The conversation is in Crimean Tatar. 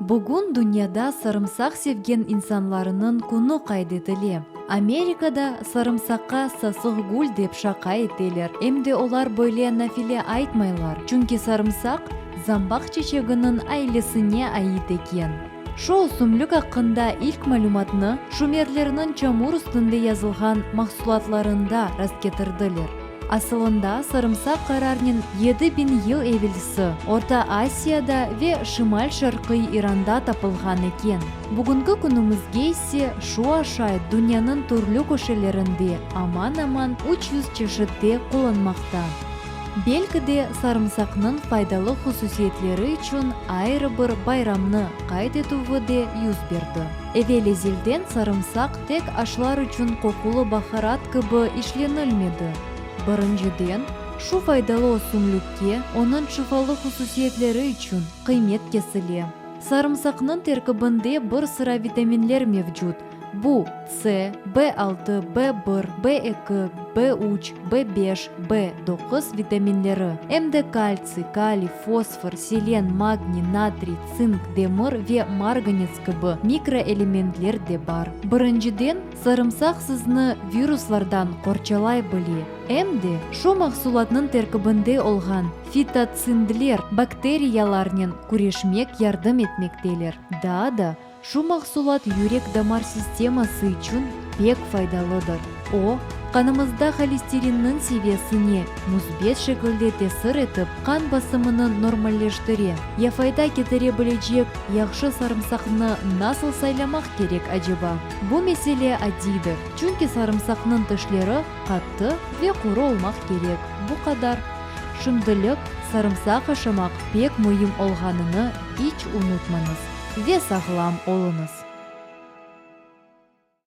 Bugün dünyada sarımsaq sevgen insanlarınıñ künü qayd etile. Amerikada sarımsaqqa sasıq gül dep şaqa eteler, em de olar böyle nafile aytmaylar, çünki sarımsaq zambaq çeçeginiñ ailesine ait eken. Şu ösümlik aqqında ilk malümatnı şumerlerniñ çamur üstünde yazılğan mahsulatlarında rastketirdiler. Asılında sarımsaq qararnen 7000 yıl evelsi Orta Asiyada ve şimal-şarqiy İranda tapılğan eken. Bugünki künümizge ise şu aşayt dünyanıñ türlü köşelerinde aman-aman 300 çeşitte qullanmaqta. Belki de sarımsaqnıñ faydalı hususiyetleri içün ayrı bir bayramnı qayd etüvi de yüz berdi. Evel-ezelden sarımsaq tek aşlar içün qoqulı baharat kibi işlenilmedi. Birinciden, şu faydalı ösümlikke onıñ şifalı hususiyetleri içün qıymet kesile. Sarımsaqnıñ terkibinde bir sıra vitaminler mevcut, bu, C, B altı, B bir, B eki, B üç, B beş, B doquz vitaminleri, em de kaltsiy, kaliy, fosfor, selen, magniy, natriy, tsink, demir ve marganets kibi mikroelementler de bar. Birinciden, sarımsaq sizni viruslardan qorçalay bile, em de şu mahsulatnıñ terkibinde olğan fitotsindler bakteriyalarnen küreşmek yardım etmekteler. Daa da, şu mahsulat yürek-damar sisteması içün pek faydalıdır. O, qanımızda holesterinniñ seviyesine müsbet şekilde tesir etip, qan basımını normalleştire. Ya fayda ketire bilecek yahşı sarımsaqnı nasıl saylamaq kerek, aceba? Bu mesele adiydir, çünki sarımsaqnıñ tişleri qattı ve quru olmaq kerek. Bu qadar. Şimdilik sarımsaq aşamaq pek müim olğanını iç unutmañız ve sağlam oluñız!